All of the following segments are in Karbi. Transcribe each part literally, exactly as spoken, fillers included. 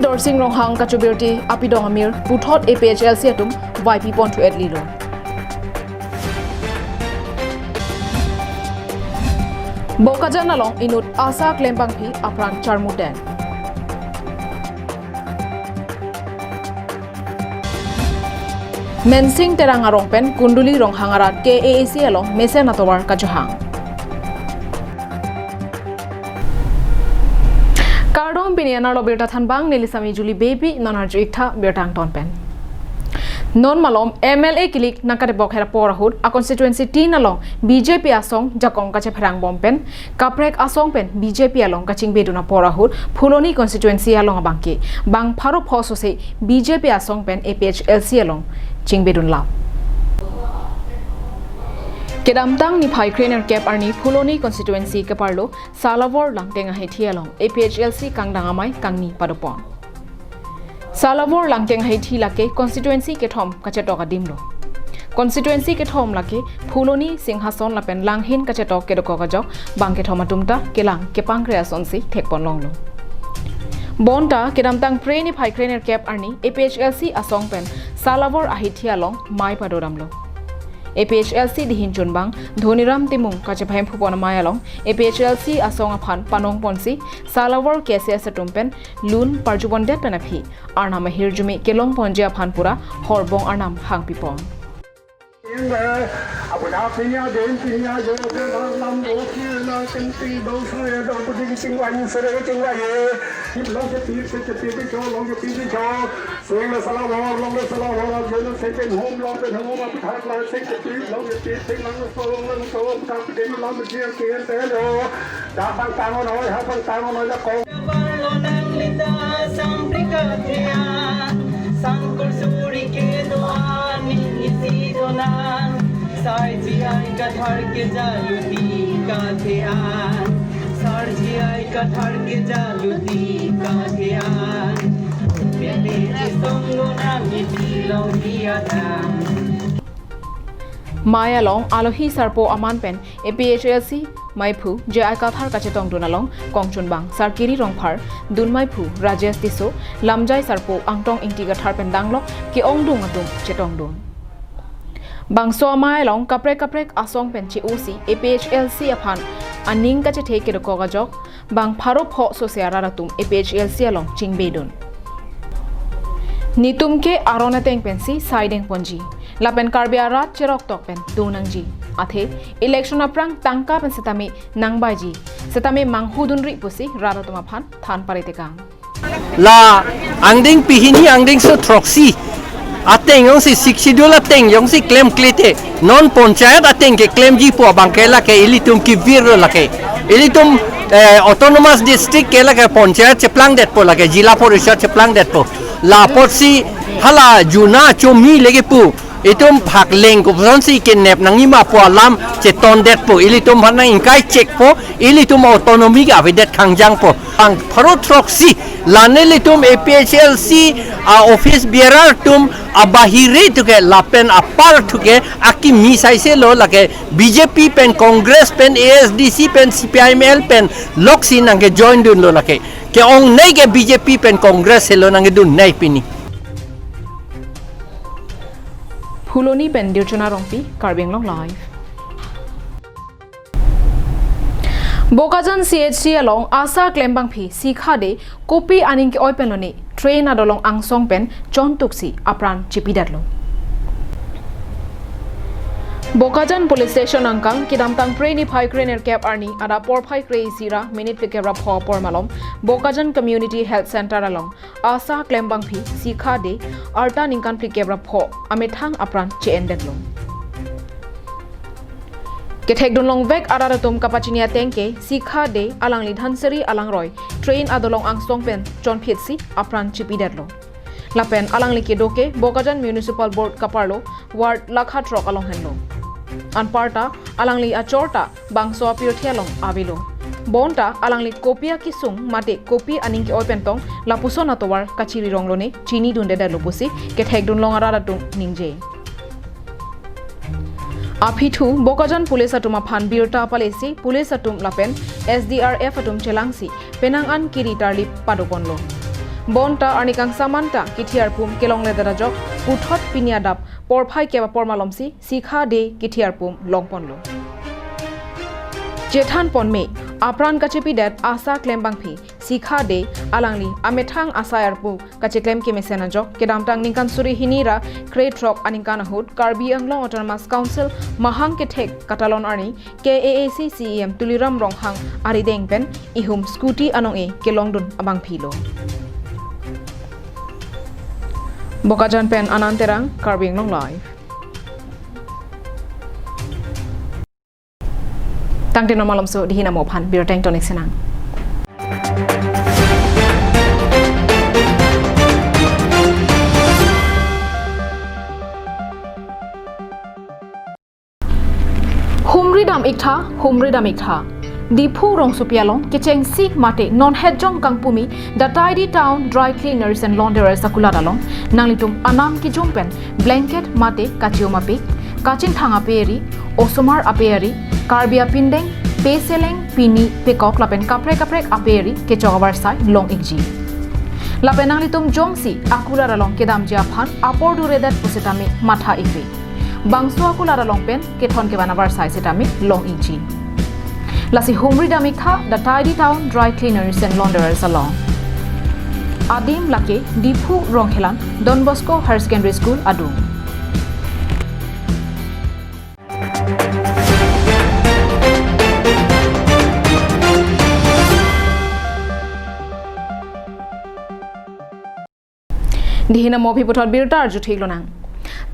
Torsing Ronghang kachobirti apidong amir puthot A P H L C atum vaipi pon thu et lilo. Bokajan along inut ASHA klembangpi apran charmuten. Mensing Terang arong pen Kunduli Ronghang arat K A A C along mesen atovar kachohang. Kardom, pini anerlo birta thanbang, neli Sami Juli Baby, non arju iktha birta angton pen. Non malom M L A kilik nangkatebok hera por ahut a constituency tin along B J P asong jakong kachepherang bom pen kaprek asong pen B J P along kachingbedun apor ahut Phuloni constituency along abangke bang pharo pho sose B J P asong pen A P H L C along chingbedun lap. Kedamtang niphai krenerkep arni Phuloni constituency keparlo Salavor Langteng ahithi along A P H L C kangdang amei kangni padopon. Salavor Langteng ahithi lake constituency kethom kachetok adimlo. Constituency kethom lake Phuloni, Singhason lapen Langhin kachetok kedokok ajok bang kethom atum ta kelang kepangre asonsi thekpon longlo. Bonta kedamtang Phre niphai krenerkep arni A P H L C asong pen Salavor ahithi along mei padodamlo. A P H L C dihin chunbang Dhoniram Timung kachephemphupon amei along A P H L C asong aphan panongponsi Salavor K C S atum pen lun parjubondet pen aphi arnam ahirjume kelongponji aphan pura horbong arnam hangpipon. Dak bang tangon hoi, ha bang tangon hoi, la kong. Kabarlo nang lita samprika thea, sangkur suri kedo-an ning isi donang. Sarji ai kathar kejaluti kathea, sarji ai kathar kejaluti kathea. Bebe chisong donang iti long dia tang. Mei along alohi sarpo aman pen A P H L C meiphu J I Kathar kachetongdun along kongchunbang Sarkiri Rongphar, dunmeiphu Rajesh Tisso, lamjai sarpo Angtong Ingti Kathar pen danglok ke-ongdung atum chetongdun. Bangso amei along kaprek kaprek asong pen che-osi A P H L C aphan aning kachethe kedokok ajok bang pharo pho sose arat atum A P H L C along chingbedun. Netum ke aron ateng pensi saideng ponji. Lapen Karbi arat cheroktok pen donangji. Athe election aphrang tangka pen setame nangbaiji, setame manghudunri pusi rat atum aphan than paritekang. La angdeng pehini angdengso throksi ateng jongsi Sixth Schedule ateng jongsi klemkle te non panchayat ateng keklemji pu abangke lake ilitum kevirlo lake. Ilitum, eh, autonomous district ke lake panchayat cheplangdetpo lake, Zilla Parishad cheplangdetpo. La apotsi hala juna chomi leke pu itum phakleng kopusonsi kenep nangjima pu alam chetondetpo, ilitum aphan nang-ingkai chekpo, ilitum autonomy ke avedet khangjangpo. Bang pharo throksi la nelitum A P H L C a office bearer atum abahire thu ke lapen apar thu ke akimi saiselo lake B J P pen Congress pen A S D C pen C P I M L pen loksi nangkejoindunlo lake. Ke-ongnei ke B J P pen Congress helo nangkedunnei pini. Phuloni pen Dirchona Rongpi, Karbi Anglong Live. Bokajan C H C along ASHA klembangpi Sikha De kopi aning ke-oi penlone train adolong angsong pen chontuksi apran chepidetlo. Bokajan Police Station angkang kedamtang Phre niphai krenerkep arni adap porphai kre-isi ra minute phlikep ra pho apor malom Bokajan Community Health Center along ASHA klembangpi Sikha De arta ningkan phlikep ra pho amethang apran che-endetlo. Kethekdunlongvek arat atum kapachini ateng ke Sikha De alangli Dhansiri alangroi train adolong angsong pen chonphitsi apran chepidetlo. Lapen alangli kedo ke Bokajan Municipal Board kaparlo ward lakha throk along henlo. Anparta alangli achor ta bangso apirthe along avelo. Bonta alangli kopi akesung mate kopi aning ke-oi pentong lapuson atovar kachirirong lone chinidundedetlo pusi kethekdunlong arat atum ningje. Aphi thu Bokajan Police atum aphan birta palesi Police atum lapen S D R F atum chelangsi penang an kiri tarlip padoponlo. Bonta arni kangsam anta kithi arpum kelongledet ajok puthot pini adap porphai kep apor malomsi Sikha Day kithi arpum longponlo. Chethanpon me, apran kachepidet ASHA klembangpi Sikha Day alangli amethang asai arpu kacheklem kemesen ajok kedamtang ningkan suri hini ra krethrok aningkan ahut Karbi Anglong Autonomous Council mahang kethek katalon arni K A A C C E M Tuliram Ronghang arideng pen ihum scooty anong-e kelongdun abangpilo. Bokajan pen Anand Terang, Karbi Anglong Live. Tangte non malomso dihina mo aphan birta ingtonik sinang. Humri dam iktha, humri dam iktha. Diphu rongsopi along kechengsi mate non hetjong kangpumi The Tidy Town Dry Cleaners and Launderers akulat along nanglitum anam kijum pen blanket mate kachium apik, kachingthang ape eri, osomar ape eri, Karbi apindeng, peseleng, pini, pekok lapen kaprek kaprek ape eri kechok avarsai long ikji. Lapen nanglitum jongsi akulat along kedamji aphan apor duredet pusitame matha ikri. Bangso akulat along pen kethon kevan avarsai sitame long ikji. Lasi humri dam iktha The Tidy Town Dry Cleaners and Launderers along. Adim lake Diphu Rongkhelan Don Bosco Higher Secondary School adung. Dihina mo aphi puthot birta arju thik lonang.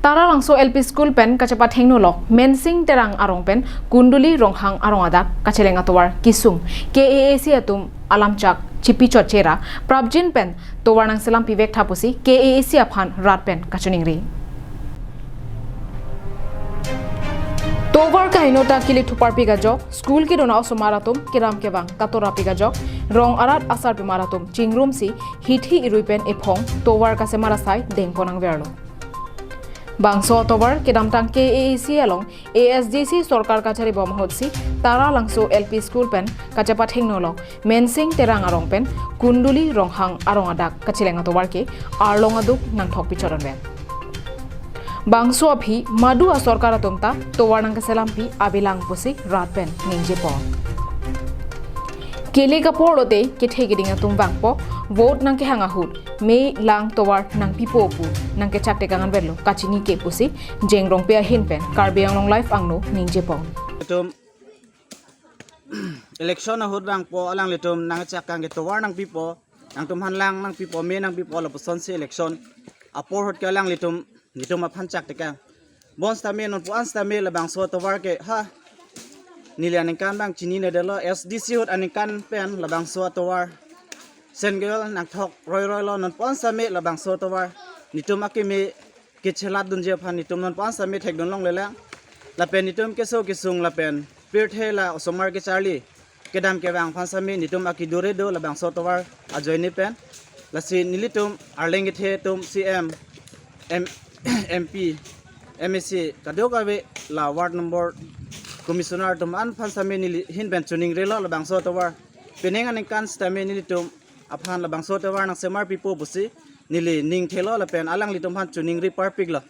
Taralangso L P School pen kachepathengno lok Mensing Terang arong pen Kunduli Ronghang arong adak kacheleng atovar kesung K A A C atum alamchak chipi chot chera prapjin pen tovar nangselam pivek tha pusi K A A C aphan rat pen kachiningri. Tovar kaheno ta kili thuparpik ajok, school kedun a-osomar atum keram kevang katorapik ajok, rong arat asarpimar atum chingrumsi hithi irui pen ephong tovar kasemar asai dengpon nangverlo. Bangso tovar kedamtang K A A C along A S D C sorkar kachari bom ahutsi Taralangso L P School pen kachepathengno lok Mensing Terang arong pen Kunduli Ronghang arong adak kacheleng atovar ke arlong aduk nangthok pichot anvet. Bangso aphi madu asorkar atum ta tovar nangkeselampi avelang pusi rat pen ningjepon. Kele kapor lote kethe keding atum vangpo, vote nangkehang ahut me lang tovar nangpipo pu nangkechak tekang anvetlo kachinike pusi Jengrongpi ahin pen Karbi Anglong Live angno ningjepon. Itum election ahut vangpo alanglitum nangchak kang ke tovar nangpipo, nangtum hanlang nangpipo, me nangpipo lapusonsi election apor ahut ke alanglitum, netum aphan chak tekang. Bonsitame nonpu an sitame labangso tovar ke ha neli aningkan abang chininedetlo, S D C ahut aningkan pen labangso tovar sengel nangthok roiroilo, nonpu an sitame labangso tovar netum akeme kechelat dunji aphan netum nonpu an sitame thekdun longlelang. Lapen netum keso kesung lapen pirthe la osomar kecharli kedam kevang aphan sitame netum akedure do labangso tovar ajoine pen. Lasi nelitum arleng kethe atum C M, M-, M P, M A C kadokave la ward number commissioner atum an aphan sitame neli ahin pen chiningrilo labangso tovar. Penang aningkan sitame nelitum aphan labangso tovar nangsemar pipo pusi neli ning thelo lapen alanglitum aphan chiningri parpiklo.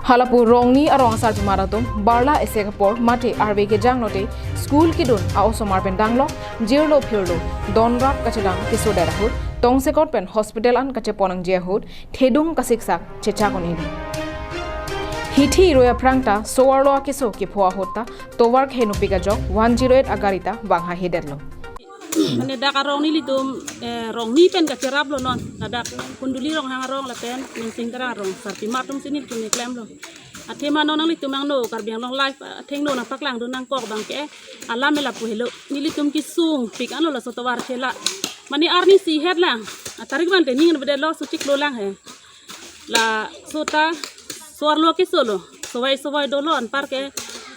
Halapu rongni arong asarpimar atum barla esek apor mate arve kejang lote school kedun a-osomar pen danglo, jirlo phirlo, donrap kachedam kesodet ahut tongsekot pen hospital an kachepon nangji ahut thedung kasiksak chechak un-e. Hithi irui aphrang ta so-arlo akeso kepho ahut ta tovar kehenopik ajok one zero eight agari ta vang hahedetlo. Mane dak arong nelitum, eh, rongni pen kacheraplo non. Ladak Kunduli Ronghang arong lapen Mensing Terang arong sarpimar atumsi nelitum keklemlo. Athema non nanglitum angno Karbi Anglong Live, ah, athengno nangpaklangdun nangkok abang ke alam me lapu helo. Nelitum kesungpik anlo laso tovar chela. Mane arnisi het lang. Atarik van te ning bedetlo, suchiklo lang he. Laso ta so-arlo kesolo. Sovai sovai dolo, anpar ke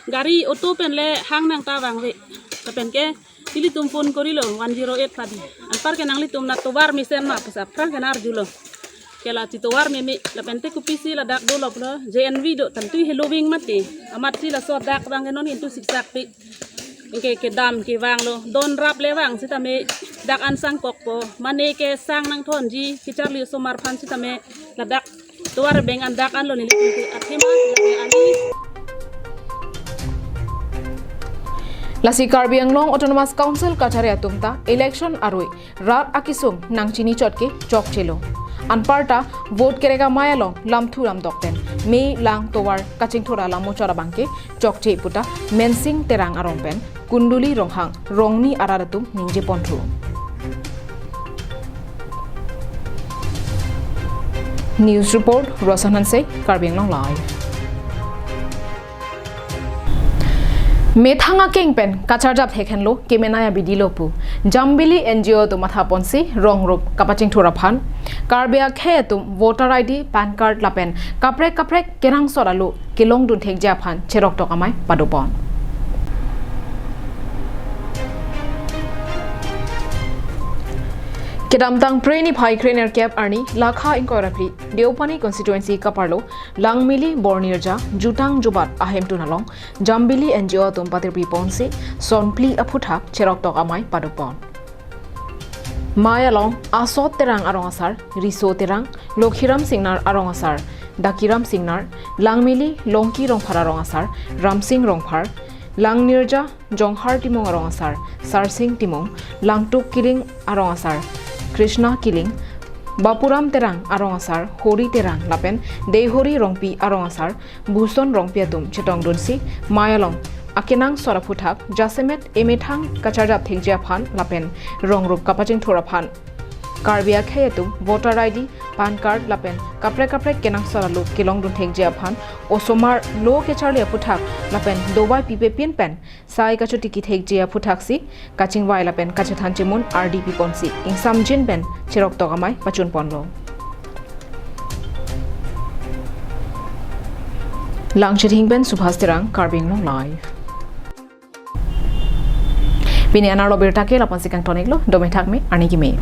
gari auto pen le hang nangta vangve. Lapen ke nelitum phone korilo one zero eight padi. Anpar ke nanglitum nat tovar mesen ma pusi aphrang ke nang-arjulo. Ke la chitovar meme lapen te kopisi ladak dolo pulo, J N V do, tangtui heloving mati. Amatsi laso dak abang ke non hintu siksak pi. Ke kedam kevanglo, donrap le vang sitame Dak an sang kokpo, mane ke sang nangthonji, kacharli osomar aphan sitame ladak tovar abeng an dak anlo nelitum ke athema lake ali. Lasi Karbi Anglong Autonomous Council kachari atum ta election arui rat akesung nangchini chot ke chokchelo. Anparta vote kerek amei along lamthu lamdok pen mei lang tovar kachingthur alam muchot abang ke chokche puta Mensing Terang arong pen Kunduli Ronghang rongni arat atum ningje ponthu. News report, Rosan Hanse, Karbi Anglong Live. Methang akeng pen kacharjap thekhenlo kemenai abidi lo pu Jambili N G O atum matha ponsi rong rup kapachingthur aphan Karbi akhei atum voter I D, PAN card lapen kaprek kaprek kenangsot alo kelongdun thekji aphan cheroktok amei padopon. Kedamtang Phre niphai krenerkep arni lakha ingkoi ra phli Deopani constituency kaparlo Langmili Bornirja Jutang Jubat ahemtun along Jambili N G O atum patirpi ponsi sonphli aphuthak cheroktok amei padopon. Mei along Asot Terang arong asar, Riso Terang, Lokhiram Singnar arong asar, Dakiram Singnar, Langmili Longki Rongphar arong asar, Ramsing Rongphar, Langnirja Jonghar Timung arong asar, Sarsing Timung, Langtuk Kiling arong asar, Krishna Kiling, Bapuram Terang arong asar, Hori Terang lapen Deihori Rongpi arong asar, Buson Rongpi atum chetongdunsi mei along akenangsot aphuthak jasemet emethang kacharjap thekji aphan lapen rong rup kapachingthur aphan Karbi akhei atum voter I D, PAN card lapen kaprek kaprek kenangsot alo kelongdun thekji aphan osomar lo kacharli aphuthak lapen dovai pipepin pen sai kachotiki thekji aphuthak si kachingvai lapen kachethan chimun ardi piponsi ingsamjin pen cheroktok amei pachun ponlo. Langchithing pen Subhas Terang, Karbi Anglong Live. Pini anerlo birta ke lapu-ansi kangton-iklo, dome thakme, arni keme.